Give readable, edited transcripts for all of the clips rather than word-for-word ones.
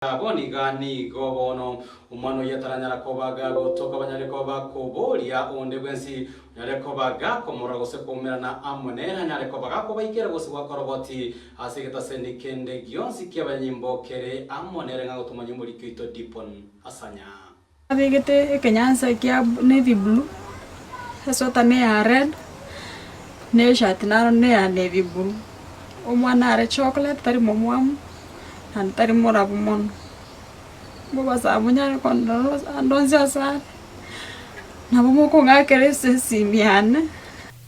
Bono iga nigo bono omwana oyio ataranyara koba gagotoka banyare koba bakoboria onde bwensi onyare koba gakomorora gose koumerana amo nere anyare koba gakobaikera gose gwakoroboti ase egetaseni kende gionsi ki'abanyanyimbo kere amo nere ng'a gotomanya omoriki oito Dipon Asanya. Abegete ekenyansa ekia navy blue, esweta neya red, na eshati naro neya navy blue. Omwana are chocolate tari momwamu, naende tari morabu mono. Mobasa monyare kondora ande onsi ase are, nabo mokong'akera ase esimi yane.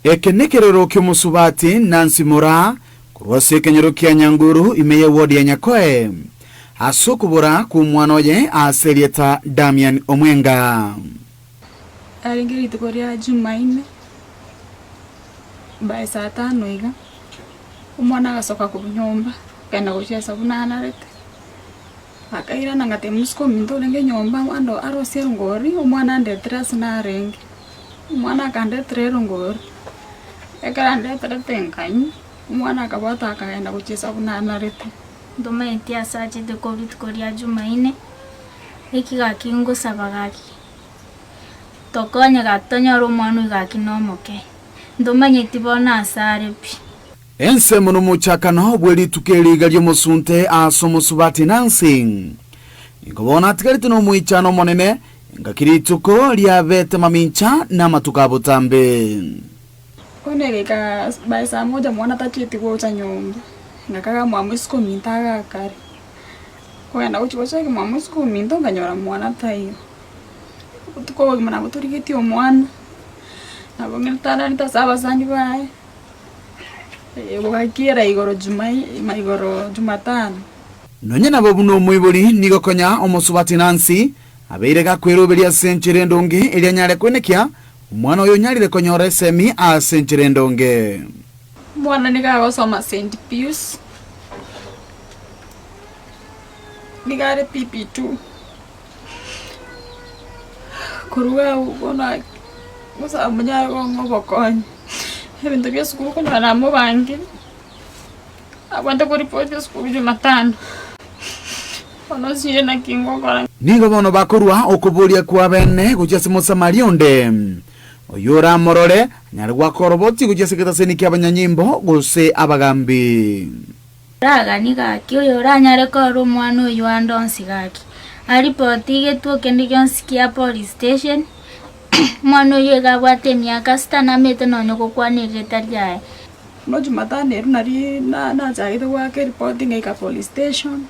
Eke nekerero ki'omosubati Nancy Moraa korwa ase ekenyoro kia Nyanguru ime y'ewodi ya Nyakoe ase okobora kw'omwana oye ase erieta Damian Omwenga. Arenge rituko ria Jumaine by saa tano iga, omwana agasoka korwa nyomba, akagenda gochiesa buna anarete, akairana ngatebia mosike ominto orenge nyomba ando arosie erongori, omwana andetere ase narenge. Omwana akandetera erongori, ekero andeterete nkanywa, omwana akabwata akagenda gochiesa buna anarete. Ntomaeti ase achete korwa rituko ria Jumaine, eki gaki ngosaba gaki, tokonye gaki tonyore omwana oyo gaki nomoke, ntomanyeti bono ase are pi. Ensemo nomochakano bwe rituko eri iga ri'omosunte ase omosubati Nancy. Nigo bono atigarete nomoichano omonene, engaki rituko riabete mamincha na amatuko a botambe. Bono egaika by saa moja mwana tacheti gocha nyomba, ngakaga mwa isiko ominto agakare, kogenda gochia gochaki mwa isiko ominto nkanyora mwana taiyo. Obotuko obogima nabo torigetie omwana, nabo ng'ende tararete ase abasani baye, bogakiera igoro jumaine igoro jumatano. Nonya nabo buna omoibori nigo konya omosubati Nancy abeire gakweroberia ase enchera endonge erio anyare kwenekia Omwana oyo onyarire konyora esemi ase enchera endonge. Omwana nigo agosoma St Pius, nigo are PP2, korwa agwo bono gose monyare kong'a obokonyi, ebinto bia esukuru konyora namobangire, abwate koripoti esukuru jumatano, bono nsinyire naki ngokora. Nigo bono bakorua okoboria kw'abene gochia ase Mosamaria onde, oyio oramorore, anyare goaka oroboti gochia ase egetaseni ki'abanyanyimbo gose abagambi. Oraganie gaki, oyo oranyare korora omwana oyio ande onsi gaki, aripoti egetuo kende gionsi kia police station, omwana oyio iga abwate emiaka sita namanyete nonye gokwana erieta riaye. Bono jumatano erio naria nachagete goaka eripoti ngaika police station.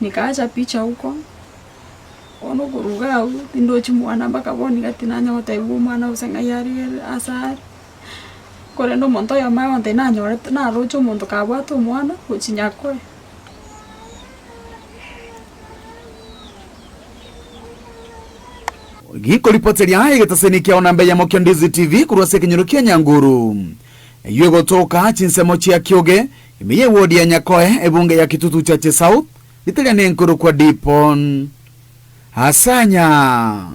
Nikaacha picha huko, bono okorwa iga abwo tindochi mwana mpaka bono iga tinanya gotebiwa omwana gose ng'ai are ase are, korende omonto oyomo agontebia nanyorete naroche omonto kabwate omwana gochia nyakoe. Gikoripoteria egetaseni kiao namba eyemo kia Ndizi TV korwa ase ekenyoro kia Nyanguru. Eyio egotoka chinsemo chia Kioge, ime y'ewodi ya Nyakoe, ebunge ya Kitutu Chache South, riteria nenkorokwa Dipon. Asanya.